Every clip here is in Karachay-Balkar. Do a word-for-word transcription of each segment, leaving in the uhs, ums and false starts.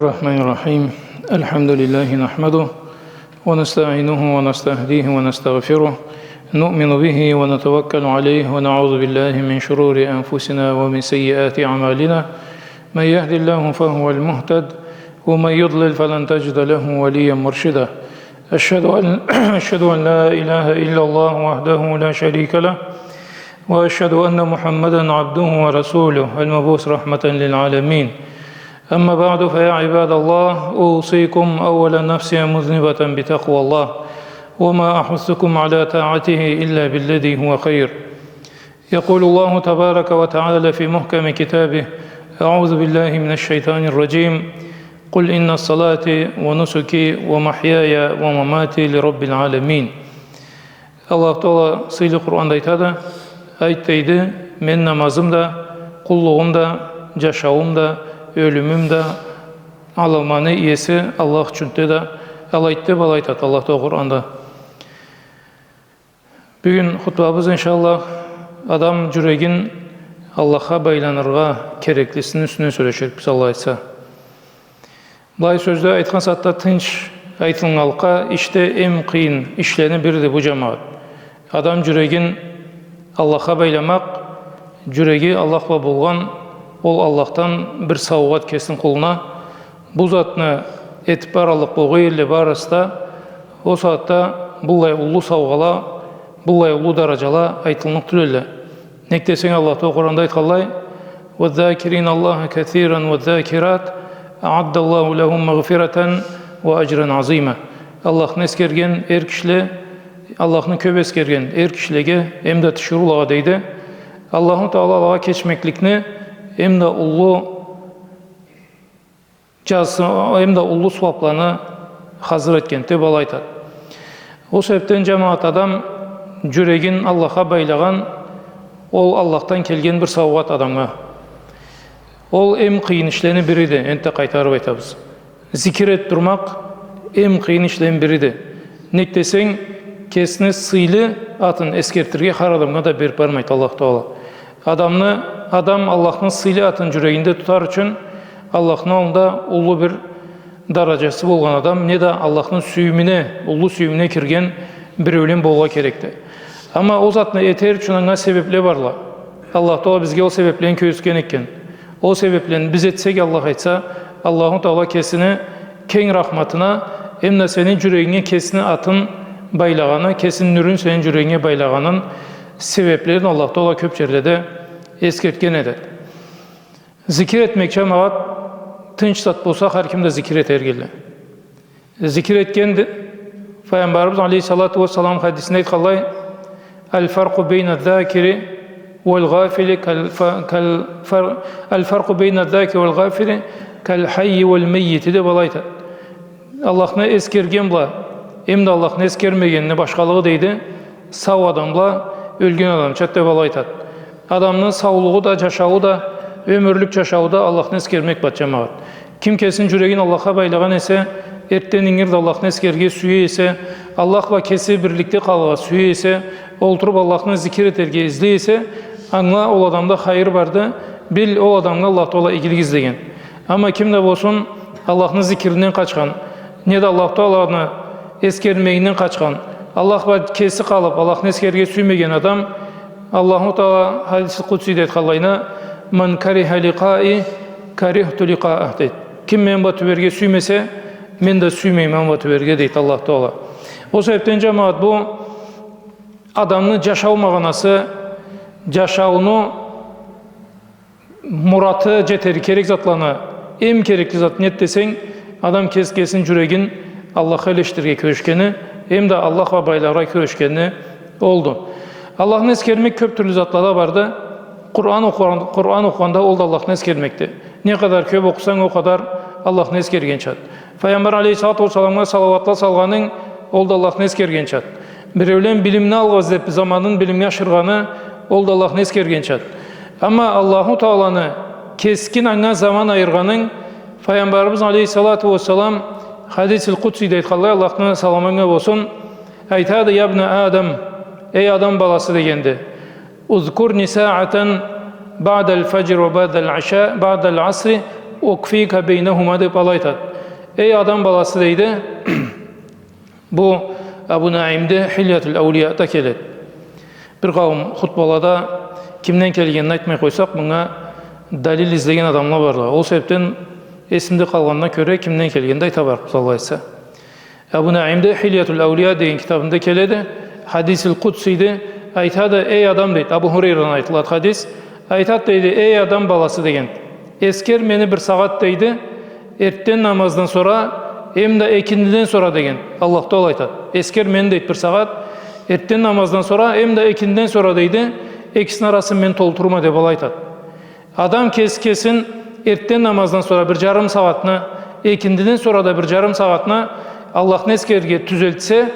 الرحمن الرحيم. الحمد لله نحمده ونستعينه ونستهديه ونستغفره. نؤمن به ونتوكل عليه ونعوذ بالله من شرور أنفسنا ومن سيئات أعمالنا. من يهد الله فهو المهتد ومن يضلل فلن تجد له وليا مرشدا. أشهد أن، أشهد أن لا إله إلا الله وحده لا شريك له، وأشهد أن محمدا عبده ورسوله المبعوث رحمة للعالمين. أما بعد، فيا عباد الله، أوصيكم أولا نفسي مذنبة بتقوى الله، وما أحثكم على طاعته إلا بالذي هو خير. يقول الله تبارك وتعالى في محكم كتابه: أعوذ بالله من الشيطان الرجيم. قل إن صلاتي ونسكي ومحياي ومماتي لرب العالمين. Аллаху Тагъала сыйлы Къуранда айтады: «Айт, — дейди, — мени намазым да, къуллугъум да, джашауум да, ёлюмюм да аламланы иеси Аллах ючюндю да, алайды», — деп алай айтады Аллаху Тагъала Къуранда. Бюгюн хутбабыз, иншаллах, адам джюрегин Аллахха байланыргъа кереклисини юсюнден сёлеширикбиз, Аллах айтса. Былай сёзле айтхан сагъатда тынч айтылгъанлыкъгъа, ишде эм къыйын ишлени бириди бу, джамагъат. Адам джюрегин Аллахха байламакъ, джюреги Аллах бла болгъан, ол Аллахдан бир саугъат кесини къулуна. Бу затны этиб бараллыкъ болгъан эдиле барысы да, ол сагъатда быллай уллу саугъала, быллай уллу дараджала айтыллыкъ тюлдюле. Нек десенг, Аллах Тагъала Къуранда айтханлай: «والذاكرين الله كثيرا والذاكرات أعد الله لهم مغفرة وأجرا عظيما». Аллахны эсгерген эр кишиле, Аллахны кёб эсгерген эр кишилеге, эмда тиширыулагъа, дейди, Аллаху Тагъала алагъа кечмекликни, эмда уллу джазы, эмда уллу сууабланы хазыр этген, деб алай айтады. Ол себебден, джамагъат, адам джюрегин Аллахха байлагъан, ол Аллахдан келген бир саугъат адамгъа. Ол эм къыйын ишлени бириди, энтда къайтарыб айтабыз. Зикир этиб турмакъ эм къыйын ишлени бириди. Нек десенг, кесини сыйлы атын эсгертирге хар адамгъа да бериб бармайды Аллаху Тагъала. Адамны, адам Аллахны сыйлы атын джюрегинде тутар ючюн Аллахны аллында уллу бир дараджасы болгъан адам, неда Аллахны сюйюмюне, уллу сюйюмюне кирген биреулен болургъа керекди. Амма ол затны этер ючюн анга себебле барла. Аллах Тагъала бизге ол себеблени кёргюзтген экен. Ол себеблени биз этсек, Аллах айтса, Аллаху Тагъала кесини кенг рахматына, эмда сени джюрегинге кесини атын байлагъаны, кесини нюрюн сени джюрегинге байлагъанын себеблерин Аллах Тагъала кёб джерледе эсгертген эди. Зикир этмек, джамагъат, тынч зат болса, хар ким да зикир этер эдиле. Зикир этгенди. Файгъамбарыбыз алейхиссалату уассалам хадисинде айтханлай: «الفرق بين الذاكر والغافل كالف-، كالفر-، الفرق بين الذاكر والغافل كالحي والميت», — деб алай айтады. Аллахны эсгерген бла, эмда Аллахны эсгермегенни башхалыгъы, дейди, сау адам бла ёлген адамча, деб алай айтады. Адамны саулугъу да, джашауу да, ёмюрлюк джашауу да Аллахны эсгермек бла, джамагъат. Ким кесини джюрегин Аллахха байлагъан эсе, эртден ингир да Аллахны эсгерирге сюе эсе, Аллах бла кеси бирликде къалыргъа сюе эсе, олтуруб Аллахны зикир этерге излей эсе, ангыла ол адамда хайыр барды, бил, ол адамгъа Аллах Тагъала игилик излеген. Амма ким да болсун, Аллахны зикиринден къачхан, неда Аллах Тагъаланы эсгермегинден къачхан, Аллах бла кеси къалыб, Аллахны эсгерирге сюймеген адам, Аллаху Тагъала хадис-и къудсийде айтханлайына: «من كره لقائي كرهت لقاءه», — дейди. Ким мени бла тюберге сюймесе, мен да сюймейме аны бла тюберге, дейди Аллах Тагъала. Ол себебден, джамагъат, бу адамны джашау магъанасы, джашауну мураты, джетерге керек затланы эм керекли зат неди десенг, адам кес-, кесини джюрегин Аллахха илешдирирге кюрешгени, эмда Аллах бла байларгъа кюрешгени олду. Аллахны эсгермек кёб тюрлю затлада барды. Къуран окъугъан-, Къуран окъугъанда ол да Аллахны эсгермекди. Не къадар кёб окъусанг, ол къадар Аллахны эсгергенчады. Файгъамбар алейхиссалату уассаламгъа салауатла салгъанынг, ол да Аллахны эсгергенчады. Биреулен билимни алгъыз деб заманын билимге ашыргъаны, ол да Аллахны эсгергенчады. Амма Аллаху Тагъаланы кескин анга заман айыргъанынг, Файгъамбарыбыз алейхиссалату уассалам хадис-и къудсийде айтханлай, Аллахны саламы анга болсун, айтады: «يا ابن آدم», эй адам баласы, дегенди. «اذكرني ساعة بعد الفجر وبعد العشاء، بعد العصر أكفيك بينهما деп алай айтады. Эй адам баласы, дейди, бу Абу Наимде Хильятуль Аулияда келеди. Бир къауум хутбалада кимден келгенин айтмай къойсакъ, мынга далил излеген адамла барла. Ол себепден эсимде къалгъанына кёре кимден келгенин да айта барыкъбыз, Аллах айтса. Абу Наимде Хильятуль Аулия деген китабында келеди. Хадисил къудсийди. Айтады, эй адам, дейди. Абу Хурейрадан айтылады хадис. Айтады, дейди, эй адам баласы деген. Эскер мени бир сагъат, дейди, эртден намаздан сора, эм да экиндиден сора деген. Аллах Таала айтады. Эскер мени, дейди, бир сагъат, эртден намаздан сора, эм да экиндиден сора, дейди, экисини арасын мен толтурма деп алай айтады. Адам кес-, кесин эртден намаздан сора бир жарым сагъатны, экиндиден сора да бир жарым сагъатны Аллахны эскерирге тюзелтсе,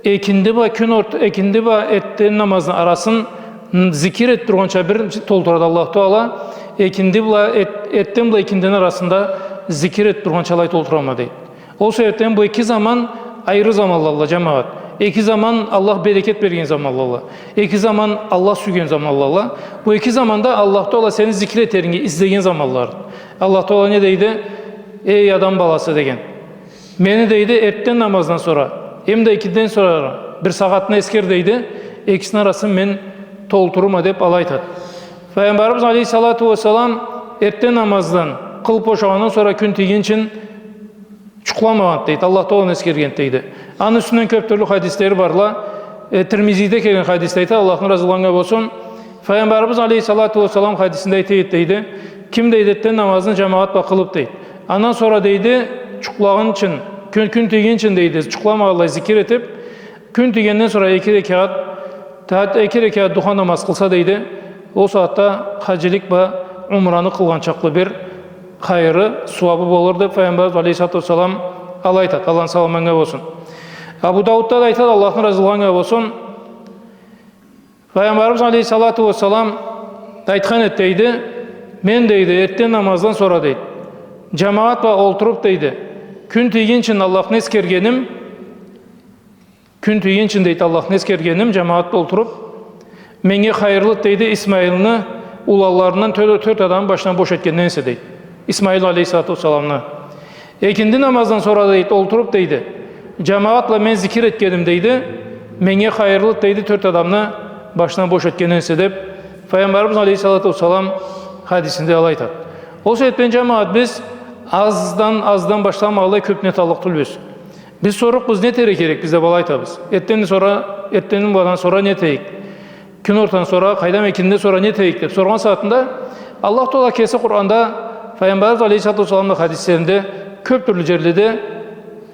экинди бла кюн орт-, экинди бла эртден намазны арасын зикир этип тургъанча бир толтурады Аллах Таала, экинди бла эт-, эртден бла экиндиден арасында зикир этип тургъанча алай толтурама, дейди. Ол себепден бу эки заман айры заманлалла, жамагъат. Эки заман Аллах берекет берген заманлалла. Эки заман Аллах сюйген заманлалла. Бу эки заманда Аллах Таала сени зикир этеринге излеген заманлары. Аллах Таала не дейди? Эй адам баласы деген. Мени, дейди, эртден намаздан сора, эм да экиндиден сора бир сагъатны эскер, дейди. Экисини арасын мен толтурма деп алай айтады. Файгъамбарыбыз алейхиссалату уассалам эртден намаздан къылып бошагъандан сора кюн тийгинчин жукъламагъанды, дейди, Аллах Тааланы эскергенди, дейди. Аны юсюнден кёп тюрлю хадислери барла. Э, Тирмизиде келген хадисде айта, Аллахдан разы болгъаннга болсун. Файгъамбарыбыз алейхиссалату уассалам хадисинде айта эди, дейди. Ким, дейди, эртден намазын жамагъат бла къылып, дейди. Андан сора, дейди, жукълагъынчын, кюн, кюн тийгинчин, дейди, жукъламагъанлай зикир этип, кюн тийгенден сора эки рекагъат, тагъат эки рекагъат духа намаз къылса, дейди, ол сагъатда хаджилик бла умраны къылгъан чакълы бир хайыры, сууабы болур деп Файгъамбарыбыз алейхиссалату уассалам алай айтады. Аллахны саламы анга болсун. Абу Даудда да айтады, Аллахдан разы болгъаннга болсун. Файгъамбарыбыз алейхиссалату уассалам айтхан эди, дейди, мен, дейди, эртден намаздан сора, дейди, жамагъат бла олтуруп, дейди, кюн тийгинчин Аллахны эскергеним, кюн тийгинчин, дейди, Аллахны эскергеним, жамагъатда олтуруп, меннге хайырлыды, дейди, Исмайылны уланларындан тё-, тёрт адамны башындан бош этгенден эсе, дейди. Исмайыл алейхиссалату уассаламны. Экинди намаздан сора, дейди, олтуруп, дейди, жамагъат бла мен зикир этгеним, дейди, меннге хайырлыды, дейди, тёрт адамны башындан бош этгенден эсе, деп Файгъамбарыбыз алейхиссалату уассалам хадисинде алай айтады. Ол себепден, жамагъат, биз аздан, аздан башламагъанлай кёб не эталлыкъ тюлбюз. Биз сорукъбуз, не этерге керекбиз деп алай айтабыз. Эртденден сора, эртденден бла сора не этейик? Кюн ортадан сора, къайдам, экиндиден сора не этейик деп соргъан сагъатында Аллах Таала кеси Къуранда Файгъамбарыбыз алейхиссалату уассаламны хадислеринде кёб тюрлю жерледе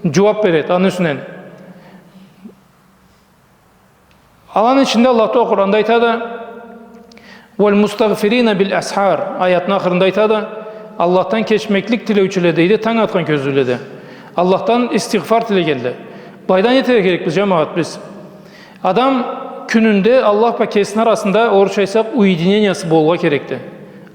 жууаб береди аны юсюнден. Аланы ичинде Аллах Таала Къуранда айтады, «والمستغفرين بالأسحار», аятны ахырында айтады, Аллахдан кечмеклик тилеучюле, дейди, танг атхан кёзюуледе. Аллахдан истигъфар тилегенле. Былайда не этерге керекбиз, жамагъат, биз? Адам кюнюнде Аллах бла кесини арасында, орусча айтсакъ, уединениеси болургъа керекди.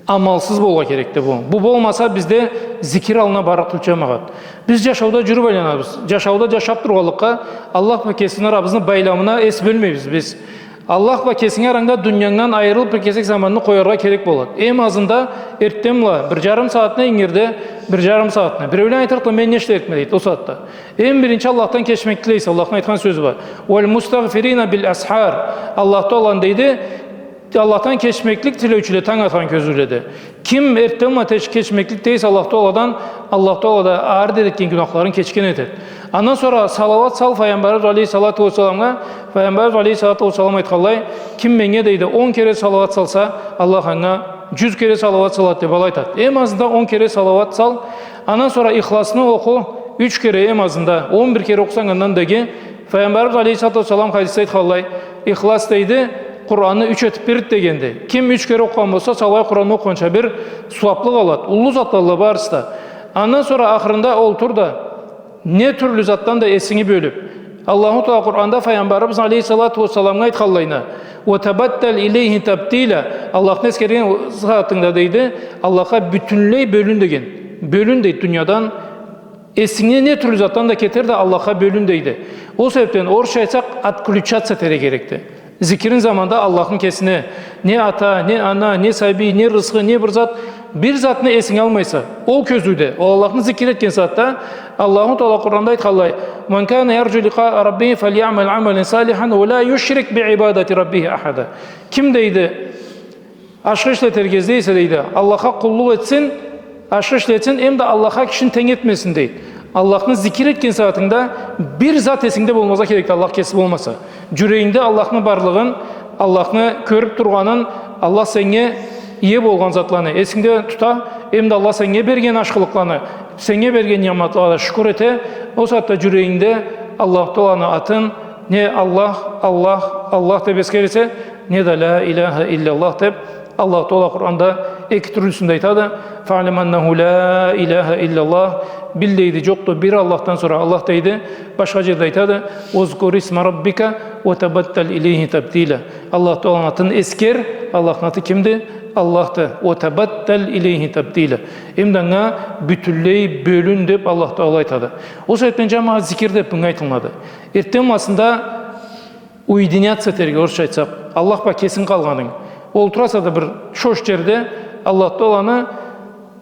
Амалсыз болургъа керекди бу. Бу болмаса, бизде зикир аллына барлыкъ тюлдю, жамагъат. Биз жашауда жюрюб айланабыз. Жашауда жашаб тургъанлыкъгъа, Аллах бла кесини арабызны байламына эс бёлмейбиз биз. Аллах бла кесинги арангда дуниянгдан айырылыб бир кесек заманны къояргъа керек болады. Эм азында эртден бла бир жарым сагъатны, ингирде бир жарым сагъатны. Биреулен айтырыкъла, мен не ишлерикме, дейди, ол сагъатда. Эм биринчи Аллахдан кечмек тилейсе, Аллахны айтхан сёзю бар. «والمستغفرين بالأسحار». Аллах Тааланы, дейди, Аллахдан кечмеклик тилеучюле танг атхан кёзюуледе. Ким эртден бла теч-, кечмеклик тилейсе Аллах Тааладан, Аллах Таала да ары дери этген гюнахларын кечген этеди. Андан сора салауат сал Файгъамбарыбыз алейхиссалату уассаламгъа. Файгъамбарыбыз алейхиссалату уассалам айтханлай, ким меннге, дейди, он кере салауат салса, Аллах анга жюз кере салауат салады, деп алай айтады. Эм азында он кере салауат сал. Андан сора Ихласны окъу юч кере, эм азында он бир кере окъусанг, андан да иги. Файгъамбарыбыз алейхиссалату уассалам хадисде айтханлай, Ихлас, дейди, Къуранны юч этиб береди дегенди. Ким юч кере окъугъан болса, саулай Къуранны окъугъанча бир сууаблыкъ алады. Уллу затладыла барысы да. Андан сора ахырында олтур да, не тюрлю затдан да эсинги бёлюб. Аллаху Таала Къуранда Файгъамбарыбыз алейхиссалату уассаламгъа айтханлайына, «وتبتل إليه تبتيلا». Аллахны эсгерген сагъатынгда, дейди, Аллахха бютюнлей бёлюн деген. Бёлюн, дейди, дуниядан. Эсинги не тюрлю затдан да кетер да, Аллахха бёлюн, дейди. Ол себебден, орусча айтсакъ, отключаться этерге керекди. Зикирин заманда Аллахны кесине, не ата, не ана, не сабий, не рызкъы, не бир зат, Бир затны эсинге алмайса, ол кёзюуде, ол Аллахны зикир этген сагъатда, Аллаху Таала Къуранда айтханлай: «Ман кана ярджу ликъаа раббихи фальяъмал амалан салихан ва ла юшрик би ибадати раббихи ахада». Ким, дейди, ашхы ишлетерге излей эсе, дейди, Аллахха къуллукъ этсин, ашхы ишлетсин, эм да Аллахха кишини тенг этмесин, дейди. Аллахны зикир этген сагъатынгда бир зат эсингде болмазгъа керекди, Аллах кеси болмаса. Джюрегингде Аллахны барлыгъын, Аллахны кёрюп тургъанын, Аллах сеннге ие болгъан затланы эсингде тута, эм да Аллах сеннге берген ашхылыкъланы, сеннге берген ниъматлагъа да шукур эте. Ол сагъатда джюрегингде Аллаху Тааланы атын не Аллах, Аллах, Аллах деп эсгере эсе, не да «Ля иляха илляллах» деп, Аллаху Таала Къуранда эки тюрлюсюн да айтады. «Фаълам аннаху ля иляха илляллах». Бил, дейди, джокъду бир Аллахдан сора Аллах, дейди. Башха джерде айтады: «Узкур исма раббика ва табаттал илейхи табтила». Аллаху Тааланы атын эсгер. Аллахны аты кимди? Аллахды. «Ва табаттал илейхи табтила». Эм да анга бютюнлей бёлюн деп Аллаху Таала айтады. Ол себепден, джамагъат, зикир деп мынга айтылады. Эртденбла уединяться этерге, орусча айтсакъ, Аллах бла кесинг къалгъанынг. Олтураса да бир шош джерде Аллаху Тааланы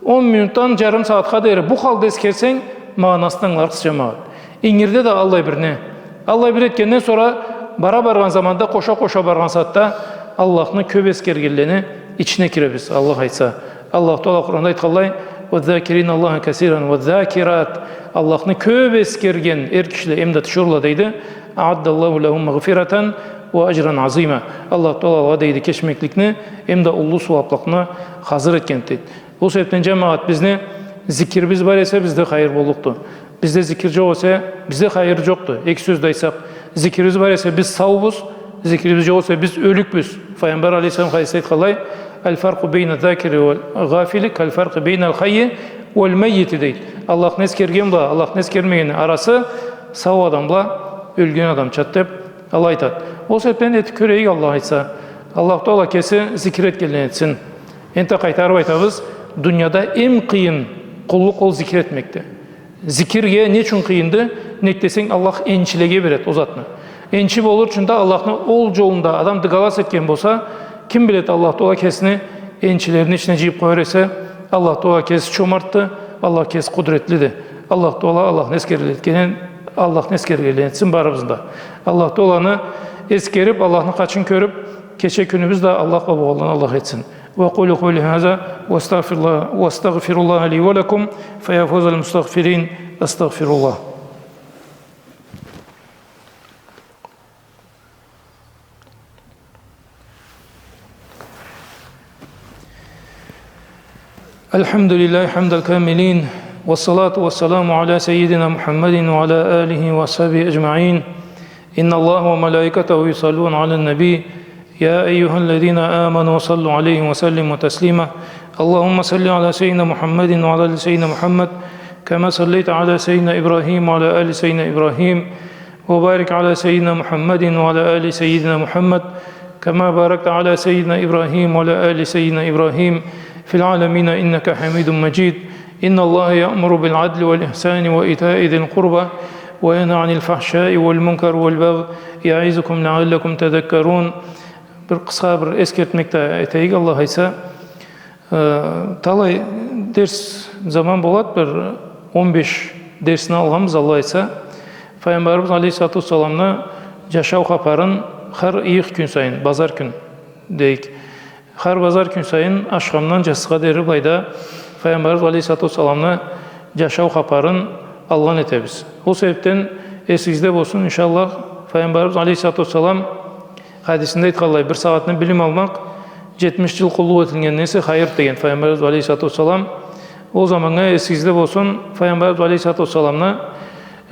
он минутдан джарым сагъатха дери бу халда эсгерсенг, магъанасын ангыларыкъса, джамагъат. Ингирде да аллай бир не. Аллай бир этгенден сора, бара баргъан заманда, къоша-къоша баргъан сагъатда Аллахны кёп эсгергенлени ичине киребиз, Аллах айтса. Аллаху Таала Къуранда айтханлай: «Ваззакирина Аллаха касиран ваззакират». Аллахны кёп эсгерген эр кишиле эм да тиширыула, дейди. «Аъаддаллаху лахум магъфиратан ва аджран азыйма». Аллаху Таала алагъа, дейди, кечмекликни эм да уллу сууаблыкъны хазыр этгенди, дейди. Ол себепден, джамагъат, бизни зикирибиз бар эсе, бизде хайыр боллукъду. Бизде зикир джокъ эсе, бизде хайыр джокъду. Эки сёзде айтсакъ, зикирибиз бар эсе, биз саубуз, зикирибиз джокъ эсе, биз ёлюкбюз. Файгъамбар алейхиссалам хадисде айтханлай: «Аль-фаркъу бейна ззакири валь-гъафили каль-фаркъи бейналь хаййи валь-маййити», дейди. Аллахны эсгерген бла Аллахны эсгермегенни арасы сау адам бла ёлген адамчады деп, алай айтады. Ол себепден этип кёрейик, Аллах айтса. Аллаху Таала кеси зикир этгенледен этсин. Энтда къайтарып айтабыз, дунияда эм къыйын къуллукъ ол зикир этмекди. Зикирге не ючюн къыйынды? Нек десенг, Аллах энчилеге береди ол затны. Энчи болур ючюн да Аллахны ол джолунда адам дыгалас этген болса, ким биледи, Аллах Таала кесини энчилерини ичине джыйып къояр эсе. Аллах Таала кеси чомартды, Аллах кеси къудретлиди. Аллах Таала Аллахны эсгерген, Аллахны эсгергенледен этсин барыбызны да. Аллах Тааланы эсгерип, Аллахны къачын кёрюп, кече кюнюбюз да Аллах бла болгъанладан Аллах этсин. وأقول قولي هذا وأستغفر الله، وأستغفر الله لي ولكم، فيا فوز المستغفرين. أستغفر الله. الحمد لله حمد الكاملين، والصلاة والسلام على سيدنا محمد وعلى آله وصحبه أجمعين. إن الله وملائكته يصلون على النبي، يا أيها الذين آمنوا صلوا عليه وسلموا تسليما. اللهم صل على سيدنا محمد وعلى آل سيدنا محمد، كما صليت على سيدنا إبراهيم وعلى آل سيدنا إبراهيم، وبارك على سيدنا محمد وعلى آل سيدنا محمد، كما باركت على سيدنا إبراهيم وعلى آل سيدنا إبراهيم في العالمين إنك حميد مجيد. إن الله يأمر بالعدل والإحسان وإيتاء ذي القربى وينهى عن الفحشاء والمنكر والبغي يعظكم لعلكم تذكرون. Бир къысха бир эсгертмек да этейик, Аллах айтса. Э, талай дерс заман болады, бир он беш дерсни алгъанбыз, Аллах айтса. Файгъамбарыбыз алейхиссалату уассаламны джашау хапарын хар ыйых кюн сайын, базар кюн дейик, хар базар кюн сайын ашхамдан джассыгъа дери былайда Файгъамбарыбыз алейхиссалату уассаламны джашау хапарын алгъан этебиз. Ол себепден эсигизде болсун, иншаллах, Файгъамбарыбыз алейхиссалату уассалам хадисинде айтханлай, бир сагъатны билим алмакъ джетмиш джыл къуллукъ этилгенден эсе хайыр деген Файгъамбарыбыз алейхиссалату уассалам. Ол заманнга эсигизде болсун, Файгъамбарыбыз алейхиссалату уассаламны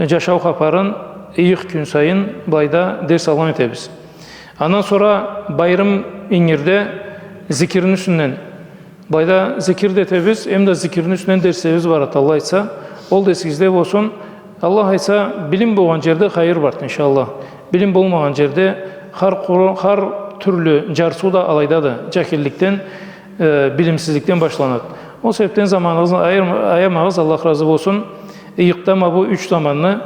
джашау хапарын ыйых кюн сайын былайда дерс алгъан этебиз. Андан сора байрам ингирде зикирни юсюнден былайда зикир да этебиз, эм да зикирни юсюнден дерслерибиз барады, Аллах айтса. Ол да эсигизде болсун. Аллах айтса, билим болгъан джерде хайыр барды, иншаллах. Билим болмагъан джерде хар къуру-, хар тюрлю джарсыу да алайдады. Джахилликден, э, билимсизликден башланады. Ол себепден заманыгъызны айырма-, аямагъыз, Аллах разы болсун. Ыйыкъда ма бу юч заманны,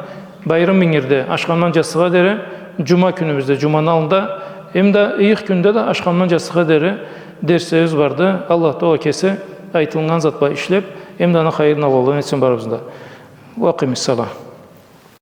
байрам ингирде ашхамдан джассыгъа дери, джума кюнюбюзде, джуманы аллында, эм да ыйых кюнде да ашхамдан джассыгъа дери дерслерибиз барды. Аллах Таала кеси айтылыннган зат бла ишлеб, эм да аны хайырына къолдан этсин барыбызны да. Ва акъимис-салат.